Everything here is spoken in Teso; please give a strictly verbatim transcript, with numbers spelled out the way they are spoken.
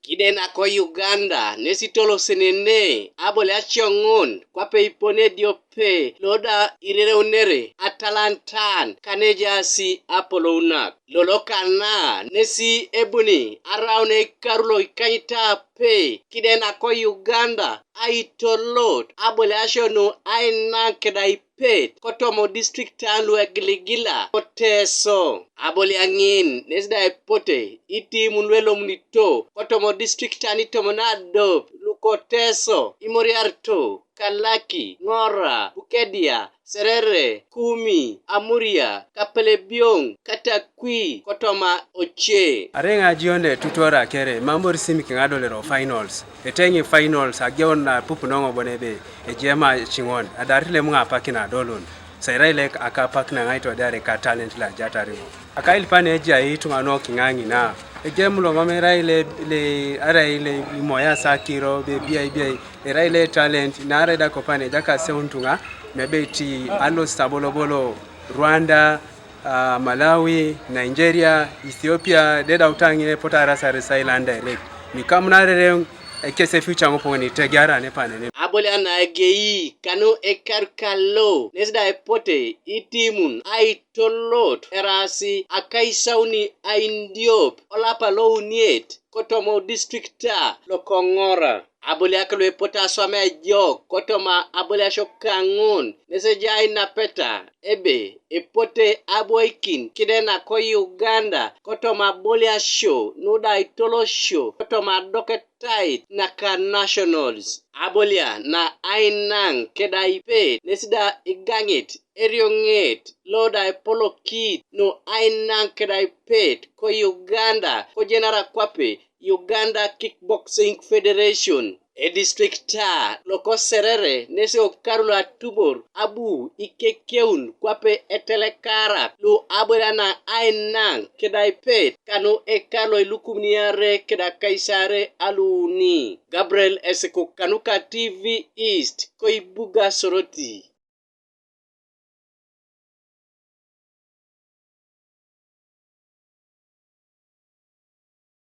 Kide nako Uganda nesi tolosenene abole asioŋun kwape ipone ediope loda irereunere atalantan kanejaasi apolounak. Lolo kana nesi ebuni araun eikaru loikanyitape kide nako Uganda aitolot abole asionu ainaŋ kedaipet kotoma distriktan luegiligila koteso. Abole aŋin nesi da epote itimun luelomunito kotoma distriktan itomon adop lukoteso imoriarito Kalaki, Ŋora, Bukedia, Serere, Kumi, Amuria, Kapelebioŋ, Katakwi, kotoma oce. Areŋ ajione tutuora kere mambor simik ŋadolero finals. Eteŋi finals ageun na pupunoŋo bon ebe ejema ciŋon adarit lemuŋ apakin adolun. Sairai lek akapak naŋai todiare ka talent la jatariŋo. Akailipane ejai ituŋa nokiŋa ŋina. Ejem lomam erai le, le, arai le imoya sakiro be biai biai. Erai le talent naarai da kopane ejaka seuntuŋa mebeti alos tabolobolo Rwanda, ah, Malawi, Nigeria, Ethiopia, dedau taŋe epotu arasar Thailand direct. Nikamunarere ekese future ŋopoŋ nitegiara nepanene. Aboliana egei kanu ekar kalo nes da epote itimun aitolot erasi akaisauni aindiop olapa louniet kotomou distrikta lokoŋora. Aboliak luepote aswam ejok kotoma aboliasio kaŋun nes ejai napeta ebe epote aboikin kide nako Uganda kotoma aboliasio nuda itolosio kotoma adoketait naka nationals. Abolia na ainaŋ kedaipet nes da igaŋit erioŋet loda epolokit nu ainaŋ kedaipet ko Uganda kojenara kwape Uganda Kickboxing Federation. Edistrikta loko Serere nesi okaru lo atubor abu ikekeun kwape etelekarak lu abolia na ainaŋ kedaipet kanu ekar lo ilukumniare kedakaisare aluuni. Gabriel Esekuk kanuka T V East koibuga Soroti.